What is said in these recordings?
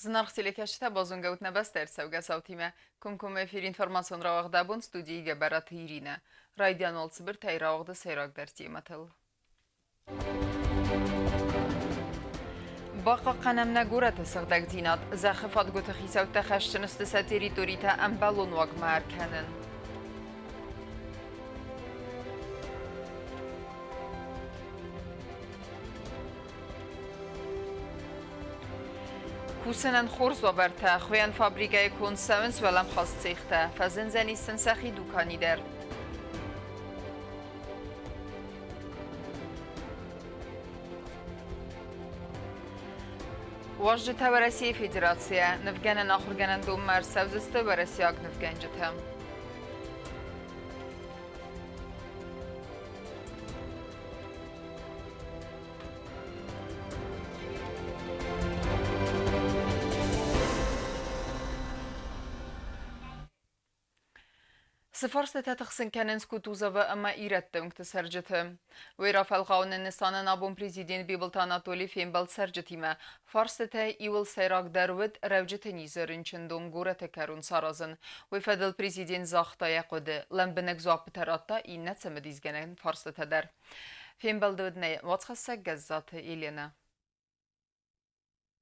Зынаргъ телекӕсджытӕ, базонгӕ ут нӕ бӕстӕ ӕрцӕугӕ цаутимӕ. Комкоммӕ эфир информацион рауагъд абон студийы Гӕбӕраты Иринӕ. Райдиан уал цыбыртӕй рауагъды сӕйрагдӕр темӕтыл. Бахъахъхъӕнӕм нӕ горӕты сыгъдӕгдзинад. Зӕххы фадгуыты хицӕуттӕ хӕсджын сты сӕ территоритӕ ӕмбӕлон уагмӕ ӕркӕнын. Кусынӕн хорз уавӕртӕ, хуыйӕн фабрикӕйы конд цӕуынц уӕлӕмхас цехтӕ, фӕзындзӕнис сын сӕхи дукани дӕр. Уазджытӕ Уӕрӕсейы Федерацийӕ нывгӕнӕн ахуыргӕнӕндонмӕ ӕрцӕудзысты уӕрӕсейаг нывгӕнджытӕ. Цы фарстатӕ тыхсын кӕнынц Кутузовы ӕмӕ ирӕтты уынгты цӕрджыты? Уый рафӕлгъауыны нысанӕн абон президент Бибылты Анатолий фембӕлд цӕрджытимӕ. Фарстытӕй иуыл сӕйрагдӕр уыд рӕуджыты низы рынчындон горӕты кӕрон саразын. Уый фӕдыл президент загъта йӕ хъуыды, лӕмбынӕг дзуаппытӕ радта иннӕ цымыдисгӕнӕн фарстытӕ дӕр. Фембӕлды уыд нӕ уацхӕссӕг Гӕззаты Еленӕ.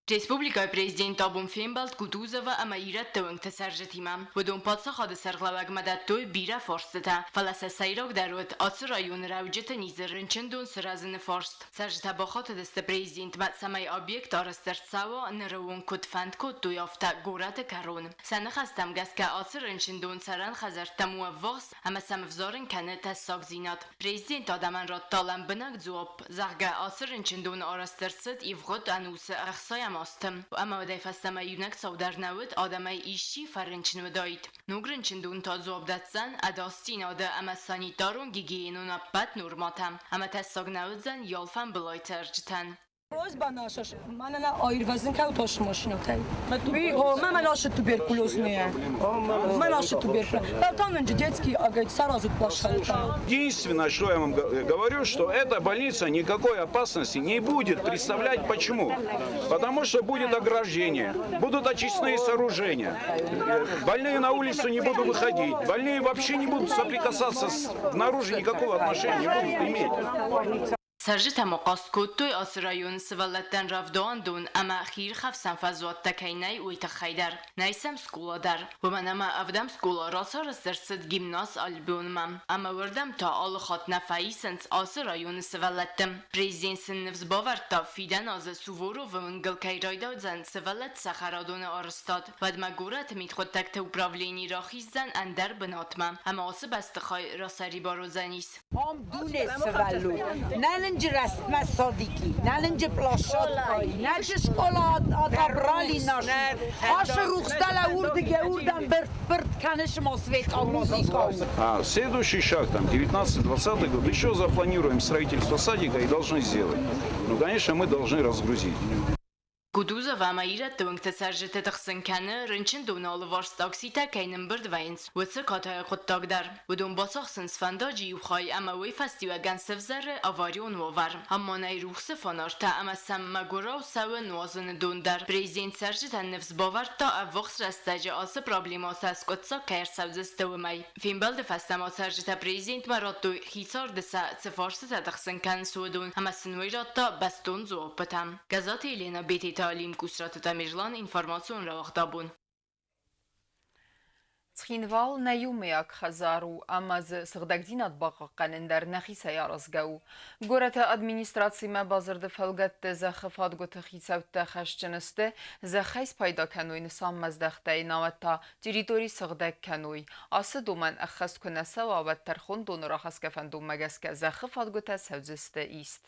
Республикӕйы президент абон фембӕлд Кутузова ӕмӕ ирӕтты уынгты цӕрджытимӕ. Уыдон паддзахады сӕргълӕууӕгмӕ дӕттой бирӕ фарстытӕ, фӕлӕ сӕ сӕйрагдӕр уыд ацы районы рӕуджыты низы рынчындон сырӕзыны фарст. Цӕрджытӕ бахатыдысты президентмӕ, цӕмӕй объект арӕзт ӕрцӕуа, ныры онг куыд фӕнд кодтой, афтӕ горӕты кӕрон. Сӕ ныхӕстӕм гӕсгӕ ацы рынчындон цӕрӕн хӕдзӕрттӕм у ӕввахс ӕмӕ сӕм ӕвзарын кӕны тӕссагдзинад. Президент адӕмӕн радта лӕмбынӕг дзуапп, зӕгъгӕ, ацы рынчындоны арӕзт ӕрцыд ивгъуыд ӕнусы ӕхсайӕм азты. Ӕмӕ уӕдӕй фӕстӕмӕ иунӕг цау дӕр нӕ уыд, адӕмӕй исчи фӕрынчын уыдаид. Ног рынчындон та дзуапп дӕтдзӕн ӕдасдзинады ӕмӕ санитарон-гигиенон ӕппӕт нормӕтӕ ӕмӕ тӕссаг нӕ уыдзӕн алфамбылай цӕрджытӕн. Просьба наша, мӕнӕ аирвӕзын кӕут машинӕтӕй. Мама наша туберкулезная. Мама наша туберкулез. Там детский сразу площадка. Единственное, что я вам говорю, что эта больница никакой опасности не будет представлять. Почему? Потому что будет ограждение, будут очистные сооружения. Больные на улицу не будут выходить, больные вообще не будут соприкасаться снаружи, никакого отношения не будут иметь. Цӕрджытӕ ма хъаст кодтой ацы районы сывӕллӕттӕн рӕвдауӕндон ӕмӕ хиирхӕфсӕн фӕзуӕттӕ кӕй нӕй, уый тыххӕй дӕр. Нӕй сӕм скъола дӕр. Уымӕн ӕмӕ ӕвдӕм скъола рацарӕзт ӕрцыд гимназ Альбионмӕ. Ӕмӕ уырдӕм та алы хатт нӕ фӕисынц ацы районы сывӕллӕтты. Президент сын ныфс бавӕрдта, фидӕн азы Суворовы уынгыл кӕй райдаудзӕн сывӕллӕтты цӕхӕрадоны арӕзтад. Уӕдмӕ горӕты мидхъуыддӕгты управлени рахиздзӕн ӕндӕр бынатмӕ ӕмӕ ацы бӕстыхай расӕрибар уыдзӕнис. Ам дуне сывӕллон. Нӕлынджы рӕстмӕ садики, нӕлынджы площадкой, нӕлджы школа отобрали наши. Ашы рухстала урдыге урдам бырт кӕны шмосвет музыка. А следующий шаг, там, 19-20 год, еще запланируем строительство садика и должны сделать. Ну, конечно, мы должны разгрузить. Кутузов ӕмӕ ирӕтты уынгты цӕрджыты тыхсын кӕны, рынчындоны алыварс такситӕ кӕй нымбырд вӕййынц, уыцы катайы хъуыддаг дӕр. Уыдон бацахсынц фӕндаджы иу хай ӕмӕ уый фӕстиуӕгӕн сӕвзӕры аварион уавӕр. Амманӕй рухсы фонартӕ ӕмӕ сӕм мӕгуырау цӕуы нуазыны дон дӕр. Президент цӕрджытӕн ныфс бавӕрдта, ӕввахс рӕстӕджы ацы проблемӕтӕ скъуыддзаг кӕй ӕрцӕудзысты, уымӕй. Фембӕлды фӕстӕ ма цӕрджытӕ президентмӕ радтой хицарды сӕ цы фарстытӕ тыхсын кӕнынц, уыдон ӕмӕ сын уый радта бӕстон дзуаппытӕ. Гӕззаты Елена, Бететы Алим, Кусраты Тамерлан, информацион рауагъдабон. Цхинвал нӕ иумӕйаг хӕдзар у ӕмӕ дзы сыгъдӕгдзинад бахъахъхъӕнын дӕр нӕхицӕй аразгӕ у. Горӕты администрациимӕ бадзырды фӕлгӕтты зӕххы фадгуыты хицӕуттӕ хӕсджын сты, зӕххӕй спайда кӕной нысанмӕздӕхтӕй, науӕд та территори сыгъдӕг кӕной. Ацы домӕн ӕххӕст куы нӕ цӕуа, уӕд тӕрхондоны рахӕсгӕ фӕндонмӕ гӕсгӕ зӕххы фадгуытӕ цӕудзысты ист.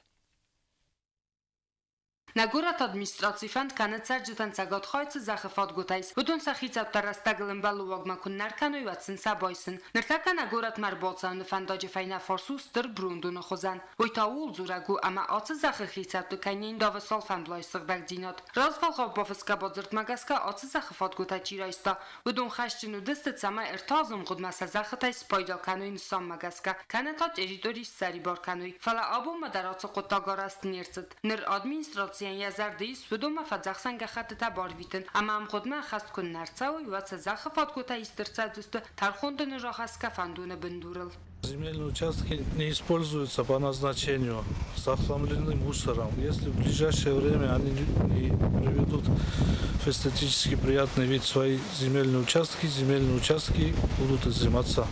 Нӕ горӕты администраци фӕнд кӕны цӕрджытӕн Цӕгатхайцы зӕххы фадгуытӕй уыдон сӕ хицӕуттӕ рӕстӕгыл ӕмбӕлуагмӕ куыннӕ ӕркӕной, уӕд сын сӕ байсын. Ныртӕккӕ нӕ горӕтмӕ ӕрбацӕуыны фӕндаджы фӕйнӕ фарс у стыр брондоны хуызӕн. Уый та ууыл дзурӕг у, ӕмӕ ацы зӕххы хицӕутты кӕй не ндавы цалфӕмблайы сыгъдӕгдзинад. Развӕлгъау бафысгӕ бадзырдмӕ гӕсгӕ ацы зӕххы фадгуытӕ чи райста, Уыдон хӕсджын уыдысты, цӕмӕй ӕртӕ азы мгъуыдмӕ сӕ зӕххытӕй спайда кӕной нысанмӕ гӕсгӕ, кӕнӕ та территори ссӕрибар кӕной. Фӕлӕ абонмӕ дӕр ацы хъуыддаг арӕзт не рцыд. Ныр администраци Администрацийӕн йӕ зӕрды ис уыдонмӕ фӕдзӕхсӕн гӕххӕттытӕ барвитын ӕмӕ ӕмгъуыдмӕ ӕххӕст куыннӕ ӕрцӕуой, уӕд сӕ зӕххы фадгуытӕ ист ӕрцӕудзысты тӕрхондоны рахӕсгӕ фӕндоны бындурыл. Земельные участки не используются по назначению, захламлены мусором. Если в ближайшее время они не приведут в эстетически приятный вид свои земельные участки будут изыматься.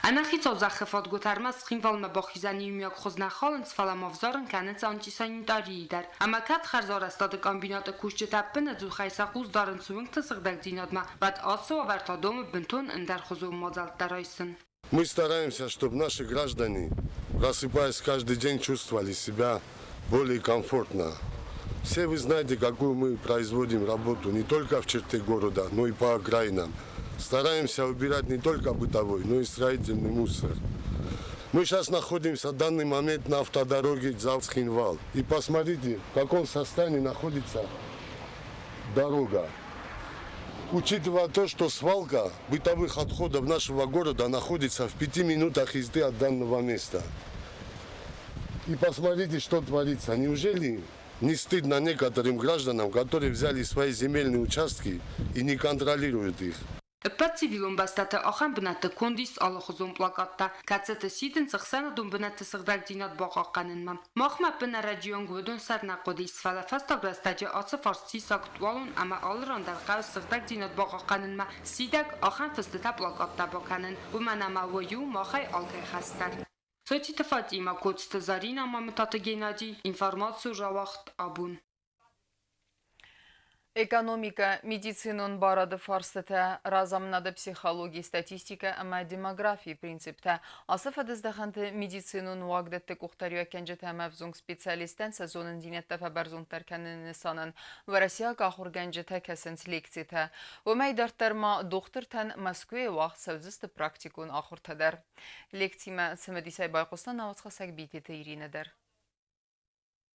Ӕнӕхицау зӕххы фадгуытӕ ӕрмӕст Цхинвалмӕ бахизӕны иумиаг хуыз нӕ халынц, фӕлӕ ма взарын кӕнынц антисанитарийы дӕр. Ӕмӕ кӕд хӕрзарӕзтады комбинаты кусджытӕ ӕппынӕдзухӕй сӕ хъус дарынц уынгты сыгъдӕгдзинадмӕ, уӕд ацы уавӕр та домы бынтон ӕндӕрхуызон мадзӕлттӕ райсын. Мы стараемся, чтобы наши граждане, просыпаясь каждый день, чувствовали себя более комфортно. Все вы знаете, какую мы производим работу не только в черте города, но и по окраинам. Стараемся убирать не только бытовой, но и строительный мусор. Мы сейчас находимся в данный момент на автодороге Дзау-Цхинвал. И посмотрите, в каком состоянии находится дорога. Учитывая то, что свалка бытовых отходов нашего города находится в 5 минутах езды от данного места. И посмотрите, что творится. Неужели не стыдно некоторым гражданам, которые взяли свои земельные участки и не контролируют их? Ӕппӕт цивилон бӕстӕты ахӕм бынӕтты конд ис алыхуызон плакаттӕ, кӕцыты сидынц ӕхсӕнадон бынӕтты сыгъдӕгдзинад бахъахъхъӕнынмӕ. Махмӕ ӕппынӕрӕджыйы онг уыдон сӕр нӕ хъуыдис, фӕлӕ фӕстаг рӕстӕджы ацы фарст ссис актуалон ӕмӕ алы ран дӕр хъӕуы сыгъдӕгдзинад бахъахъхъӕнынмӕ сидӕг ахӕм фыстытӕ плакаттӕ бакӕнын, уымӕн ӕмӕ уый у махӕй алкӕй хӕс дӕр. Социты Фатимӕ, Коцты Зӕринӕ, Мамытаты Геннадий, информацийы рауагъд абон. Экономикӕ, медицинон барады фарстытӕ, разамынады психологи, статистикӕ ӕмӕ демографийы принциптӕ ацы фӕдыздӕхӕнты медицинон уагдӕтты къухдариуӕггӕнджытӕ ӕмӕ ӕвзонг специалисттӕн сӕ зонындзинӕдтӕ фӕбӕрзонддӕр кӕныны нысанӕн уӕрӕсейаг ахуыргӕнджытӕ кӕсынц лекцитӕ. Уымӕй дарддӕр ма дохтыртӕн Мӕскуыйы уагъд цӕудзысты практикон ахуыртӕ дӕр. Лекцимӕ цымыдисӕй байхъуыста науӕдзхӕссӕг Битеты Иринӕ дӕр.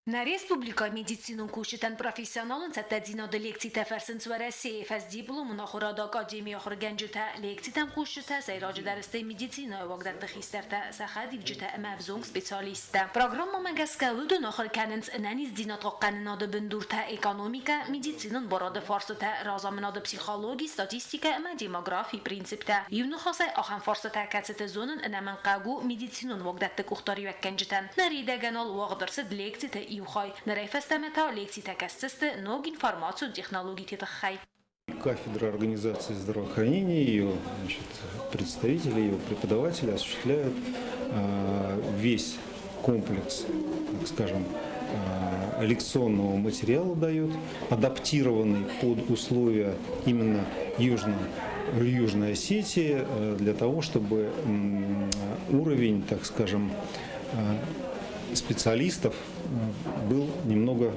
Нӕ республикӕйы медицинон кусджытӕн профессионалон цӕттӕдзинады лекцитӕ фӕрсынц Уӕрӕсейы фӕсдипломон ахуырады академийы ахуыргӕнджытӕ, лекцитӕм хъусджытӕ сӕйраджыдӕр сты медицинӕйы уагдӕтты хистӕртӕ, сӕ хӕдивджытӕ ӕмӕ ӕвзонг специалисттӕ. Программӕмӕ гӕсгӕ уыдон ахуыр кӕнынц ӕнӕниздзинад хъахъхъӕнынады бындуртӕ, экономикӕ, медицинон барады фарстытӕ, разамынады психологи, статистикӕ ӕмӕ демографийы принциптӕ. Иу ныхасӕй, ахӕм фарстытӕ, кӕцыты зонын ӕнӕмӕнгхъӕуг у медицинон уагдӕтты къухдариуӕггӕнджытӕн. Ныридӕгӕн ыл уагъд ӕрцыд лекциты иу хай. Нырӕй фӕстӕмӕ та лекцитӕ кӕсдзысты ног информацион технологиты тыххӕй. Кафедра организации здравоохранения, ее, значит, представители, ее преподаватели осуществляют весь комплекс, так скажем, лекционного материала дают, адаптированный под условия именно Южной Осетии, для того, чтобы уровень, так скажем, специалистов был немного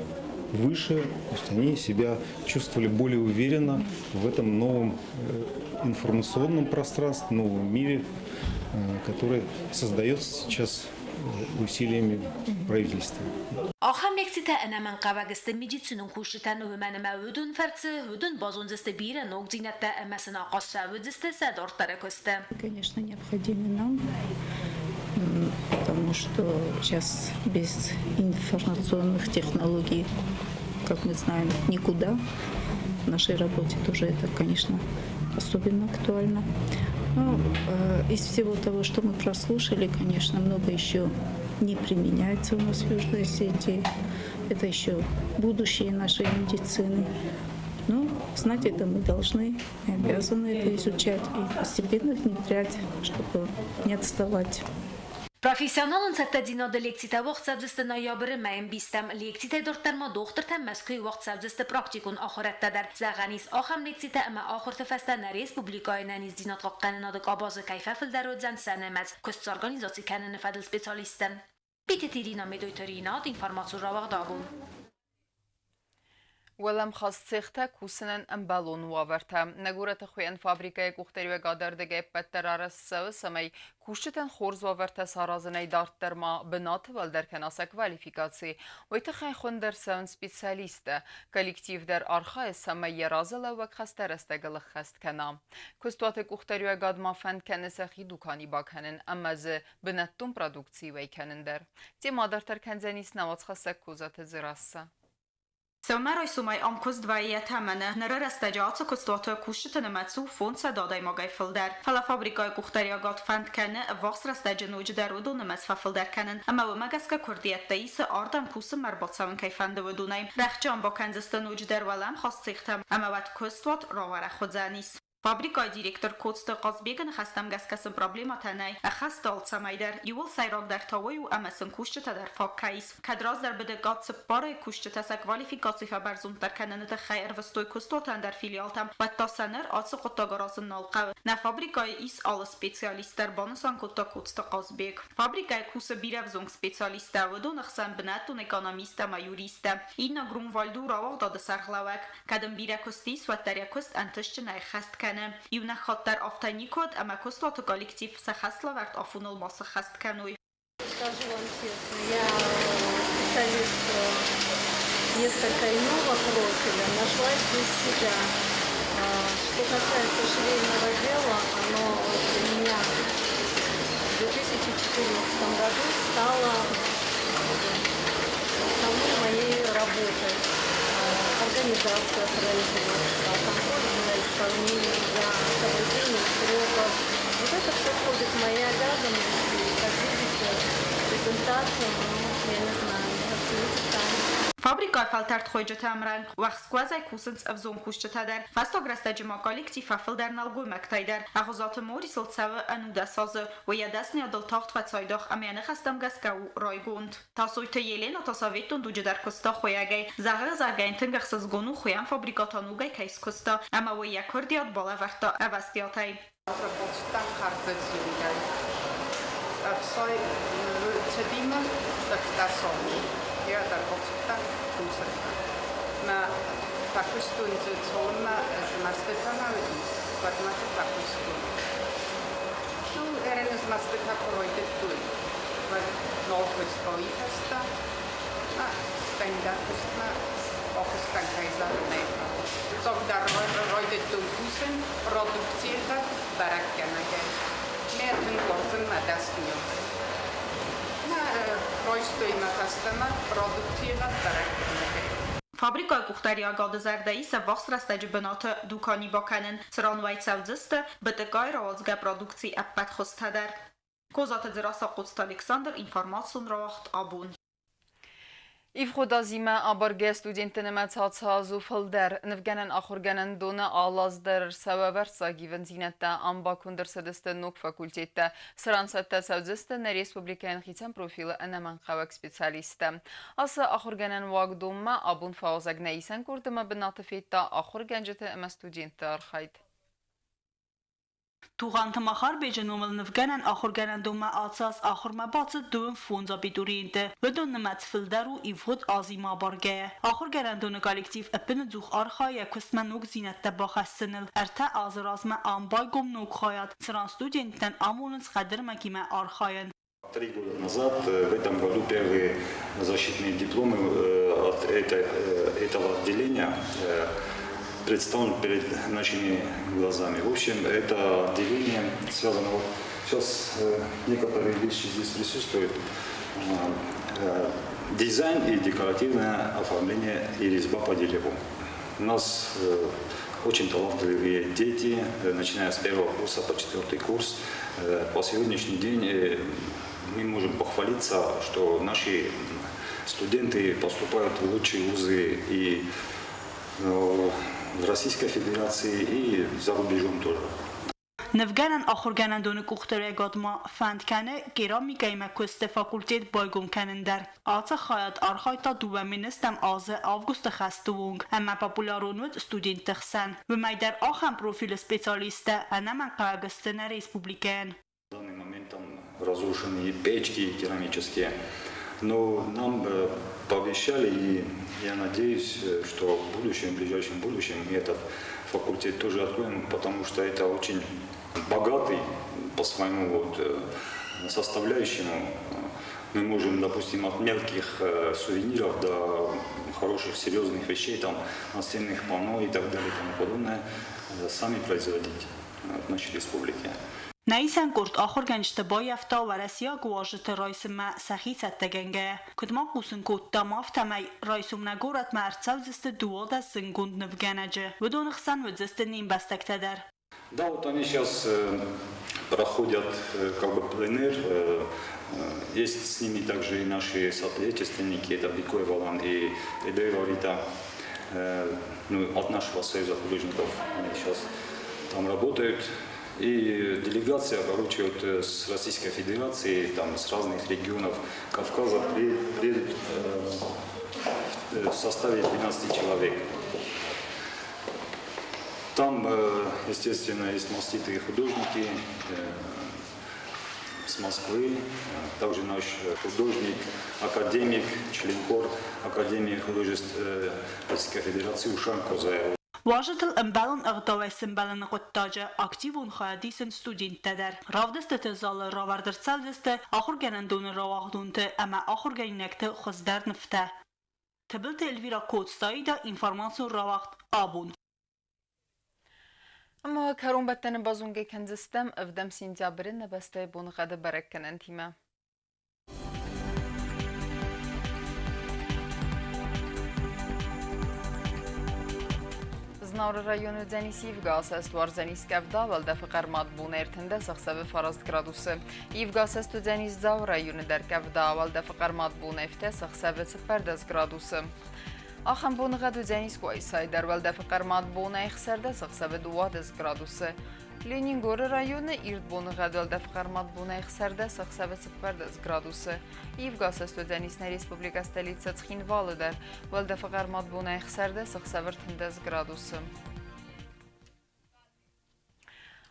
выше, то есть они себя чувствовали более уверенно в этом новом информационном пространстве, новом мире, который создается сейчас усилиями правительства. Ахӕм лекцитӕ ӕнӕмӕнгхъӕуӕг сты медицинон кусджытӕн, уымӕн ӕмӕ уыдон фӕрцы уыдон базондзысты бирӕ ногдзинӕдтӕ ӕмӕ сын ахъаз фӕуыдзысты сӕ дарддӕры куысты. Конечно, необходимы нам, потому что сейчас без информационных технологий, как мы знаем, никуда. В нашей работе тоже это, конечно, особенно актуально. Но из всего того, что мы прослушали, конечно, много еще не применяется у нас в Южной Осетии. Это еще будущее нашей медицины. Но знать это мы должны и обязаны это изучать и постепенно внедрять, чтобы не отставать. Профессионалон цӕттӕдзинады лекцитӕ уагъд цӕудзысты ноябры мӕйы ӕмбистӕм. Лекцитӕй дарддӕр ма дохтыртӕн Мӕскуыйы уагъд цӕудзысты практикон ахуырӕдтӕ дӕр. Зӕгъӕн ис, ахӕм лекцитӕ ӕмӕ ахуырты фӕстӕ нӕ республикӕйы ӕнӕниздзинад хъахъхъӕнынады къабазы кӕй фӕфылдӕр уыдзӕн сӕ нымӕц куыст сорганизаци кӕныны фӕдыл специалисттӕн. Битеты Ирина, Медойты Ринат, информацион рауагъд абон. Уӕлӕмхас цехтӕ кусынӕн ӕмбӕлон уавӕртӕ. Нӕ горӕты хуыйӕн фабрикӕйы къухдариуӕгады ӕрдыгӕй ӕппӕт дӕр арӕзт цӕуы, цӕмӕй кусджытӕн хорз уавӕртӕ саразынӕй дарддӕр ма бынаты уӕлдӕр кӕна сӕ квалификаци. Уый тыххӕй хуынд ӕрцӕуынц специалисттӕ. Коллектив дӕр архайы, цӕмӕй йӕ разылӕууӕг хӕстӕ рӕстӕгыл ӕххӕст кӕна. Куыстуаты къухдариуӕгад ма фӕнд кӕны сӕхи дукани бакӕнын ӕмӕ дзы бынӕттон продукци уӕй кӕнын дӕр. Темӕ дарддӕр кӕндзӕнис нӕ уацхӕссӕг Козаты Дзерассӕ. Сӕумӕрайсомӕй ам куыст вӕййы йӕ тӕмӕны. Ныры рӕстӕджы ацы куыстуаты кусджыты нымӕц у 500 адӕймагӕй фылдӕр. Фӕлӕ фабрикӕйы къухдариуӕгад фӕнд кӕны ӕввахс рӕстӕджы ноджыдӕр уыдон нымӕц фӕфылдӕр кӕнын ӕмӕ уымӕ гӕсгӕ куырдиӕттӕ исы ардӕм кусынмӕ ӕрбацӕуын кӕй фӕнды, уыдонӕй. Рӕхджы ам бакӕндзысты ноджыдӕр уӕлӕмхас цехтӕ ӕмӕ уӕд куыстуат рауӕрӕх уыдзӕнис. Фабрикӕйы директор Коцты Хъазбегы ныхӕстӕм гӕсгӕ сын проблемӕтӕ нӕй, ӕххӕст алцӕмӕй дӕр. Иууыл сӕйрагдӕр та уый у, ӕмӕ сын кусджытӕ дӕр фаг кӕй ис. Кӕд раздӕр быдыггад цыппарӕй кусджытӕ сӕ квалификаци фӕбӕрзонддӕр кӕныны тыххӕй ӕрвыстой куыстуаты ӕндӕр филиалтӕм, уӕд та сӕ ныр ацы хъуыддаг аразын нал хъӕуы. Нӕ фабрикӕйы ис алы специалист дӕр, банысан кодта Коцты Хъазбег. Фабрикӕйы кусы бирӕ ӕвзонг специалисттӕ, уыдоны хсӕн бынӕттон экономисттӕ ӕмӕ юристтӕ. Инна Грунвальд у рауагъдады сӕргълӕууӕг. Кӕд ын бирӕ куыст ис, уӕддӕр йӕ куыст ӕнтыстджынӕй ххӕст кӕны. Иунӕг хатт дӕр афтӕ никуы уыд, ӕмӕ куыстуаты коллектив сӕ хӕслӕвӕрд афоныл ма сыххӕст кӕной. Скажу вам честно, я специалист несколько иного профиля, нашла здесь себя. Что касается швейного дела, оно для меня в 2014 году стало основной моей работой. Организация производства, контроль за исполнением, за соблюдением сроков. Вот это все входит в мои обязанности. И, как видите, результат, ну, я не знаю, оцените сами. Фабрикӕйы фӕлтӕрд хуыйджыты ӕмрӕнхъ уӕхскуӕзӕй кусынц ӕвзонг кусджытӕ дӕр. Фӕстаг рӕстӕджы ма коллектив фӕфылдӕр нӕлгоймӕгтӕй дӕр. Ӕгъуызаты Морисыл цӕуы 19 азы. Уый йӕ дӕсныйадыл тагъд фӕцайдагъ ӕмӕ йӕ ныхӕстӕм гӕсгӕ у райгонд. Тасойты Елена та советон дуджы дӕр куыста хуыйӕгӕй. Зӕгъы, зӕгъгӕ йын тынг ӕхсызгон у, хуыйӕн фабрикӕ та ногӕй кӕй скуыста, ӕмӕ уый йӕ куырдиат балӕвӕрдта ӕвӕстиатӕй. Разработчиктӕн хардзӕдзиугӕй ӕхсай цӕдимӕ ӕхстӕсоми. Я разработчиктӕ кусӕгтӕ. Мӕ фӕкуыстон дзы цалынмӕ ӕз Мӕскуытӕмӕ уыдис, уӕдмӕ дзы фӕкуыстон. Ну, ӕрӕн Мӕскуытӕ куы райдыдтой, уӕд нал куыста фӕстӕ. Стӕй дӕр куыстмӕ ахызтӕн, кӕй зӕгъын ӕй хъӕуы. Фыццагдӕр райдыдтон кусын продукцийы бӕрӕггӕнӕгӕй. Мӕ тынг уарзын мӕ дӕсныйад. Мӕ райстой мӕ фӕстӕмӕ продукцийы бӕрӕггӕнӕгӕй. Фабрикӕйы къухдариуӕгады зӕрдӕ ис ӕввахс рӕстӕджы бынаты дукани бакӕнын, цыран уӕй цӕудзысты БТК-йы рауадзгӕ продукцийы ӕппӕт хуызтӕ дӕр. Козаты Дзерассӕ, Хъоцты Александр, информацион рауагъд «Абон». Ивгъуыд азимӕ абаргӕ студентты нымӕц ацы аз у фылдӕр. Нывгӕнӕн ахуыргӕнӕндоны алы аз дӕр ӕрцӕуы ӕвӕрццаг ивындзинӕдтӕ. Ам баконд ӕрцыдысты ног факультеттӕ, цыран цӕттӕ цӕудзысты нӕ республикӕйӕн хицӕн профилы ӕнӕмӕнгхъӕуӕг специалисттӕ. Ацы ахуыргӕнӕн уагдонмӕ абон фӕуазӕг нӕ исӕн къорд ӕмӕ бынаты федта ахуыргӕнджыты ӕмӕ студентты архайд. Тугъанты Махарбеджы номыл нывгӕнӕн ахуыргӕнӕндонмӕ ацы аз ахуырмӕ бацыд 25 абитуриенты. Уыдон нымӕц фылдӕр у ивгъуыд азимӕ абаргӕйӕ. Ахуыргӕнӕндоны коллектив ӕппынӕдзух архайы йӕ куыстмӕ ногдзинӕдтӕ бахӕссыныл. Ӕртӕ азы размӕ ам байгом ног хайад, цыран студенттӕн амонынц хъӕдырмӕгимӕ архайын. 3 года назад, в этом году первые защитные дипломы от этого отделения представлены перед нашими глазами. В общем, это отделение связано, вот сейчас некоторые вещи здесь присутствуют, дизайн и декоративное оформление и резьба по дереву. У нас очень талантливые дети, начиная с первого курса по четвертый курс. По сегодняшний день мы можем похвалиться, что наши студенты поступают в лучшие вузы и в Российской Федерации, и за рубежом тоже. Нывгӕнӕн ахуыргӕнӕндоны къухдариуӕгад ма фӕнд кӕны керамикӕимӕ куысты факультет байгом кӕнын дӕр. Ацы хайад архайдта 2010 азы августы хӕсты онг ӕмӕ популярон уыд студентты хсӕн. Уымӕй дӕр ахӕм профилы специалисттӕ ӕнӕмӕнгхъӕуӕг сты нӕ республикӕйӕн. В данный момент там разрушены и печки керамические. Но нам пообещали, и я надеюсь, что в будущем, в ближайшем будущем мы этот факультет тоже откроем, потому что это очень богатый по своему вот составляющему. Мы можем, допустим, от мелких сувениров до хороших, серьезных вещей, там, настенных панно и так далее и тому подобное, сами производить в нашей республике. Нӕ исӕн къорд ахуыргӕнджыты баййӕфта уӕрӕсейаг уазджыты райсынмӕ сӕхи цӕттӕгӕнгӕйӕ. Куыд ма хъусын кодтам, афтӕмӕй райсом нӕ горӕтмӕ ӕрцӕудзысты 12 зынгонд нывгӕнӕджы. Уыдоны хсӕн уыдзысты не мбӕстӕгтӕ дӕр. Да, вот они сейчас проходят как бы пленэр. Есть с ними также и наши соотечественники, это Бикоев Алан и Эдеева Рита. Ну, от нашего союза художников они сейчас там работают. И делегация, короче, вот с Российской Федерации, там, с разных регионов Кавказа приедут в составе 12 человек. Там, естественно, есть маститые художники с Москвы, также наш художник, академик, членкор Академии художеств Российской Федерации Ушан Козаев. Уазджытыл ӕмбӕлон ӕгъдауӕй сӕмбӕлыны хъуыддаджы активон хайад исынц студенттӕ дӕр. Равдыстыты залы равӕрд ӕрцӕудзысты ахуыргӕнӕндоны рауагъдонты ӕмӕ ахуыргӕнинӕгты хуыздӕр нывтӕ. Тыбылты Эльвира Коцтаида информацион рауагъд абон. Ӕмӕ кӕронбӕттӕны базонгӕ кӕндзыстӕм ӕвдӕм сентябры нӕ бӕстӕйы боныгъӕды бӕрӕггӕнӕнтимӕ. Знауыры районы уыдзӕнис ивгӕ асӕст, уардзӕнис къӕвда, уӕлдӕфы хъӕрмад бон 13 ӕхсӕвы 9 градусы. Ивгӕ асӕст уыдзӕнис Дзауы районы дӕр къӕвда, уӕлдӕфы хъӕрмад бон 17 ӕхсӕвы 14 градусы. Ахӕм боныгъӕд уыдзӕнис Къуайсайы дӕр уӕлдӕфы хъӕрмад бонӕй 16 ӕхсӕвы 12 градусы. Ленингоры районы ирд боныгъӕд уӕлдӕф хъӕрмад бонӕй 16 ӕхсӕвы 14 градусы. Ивгӕ асӕст уыдзӕнис нӕ республикӕ столицӕ Цхинвалы дӕр. Уӕлдӕфы хъӕрмад бонӕй 16 ӕхсӕвы 13 градусы.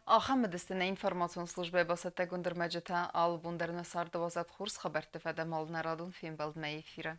Ахӕм уыдысты нӕ информацион службӕйы бацӕттӕгонд ӕрмӕджытӕ. Алы бон дӕр нӕ царды уадзӕд хорз хабӕртты фӕдӕмӕл нӕ радон фембӕлдмӕ эфиры.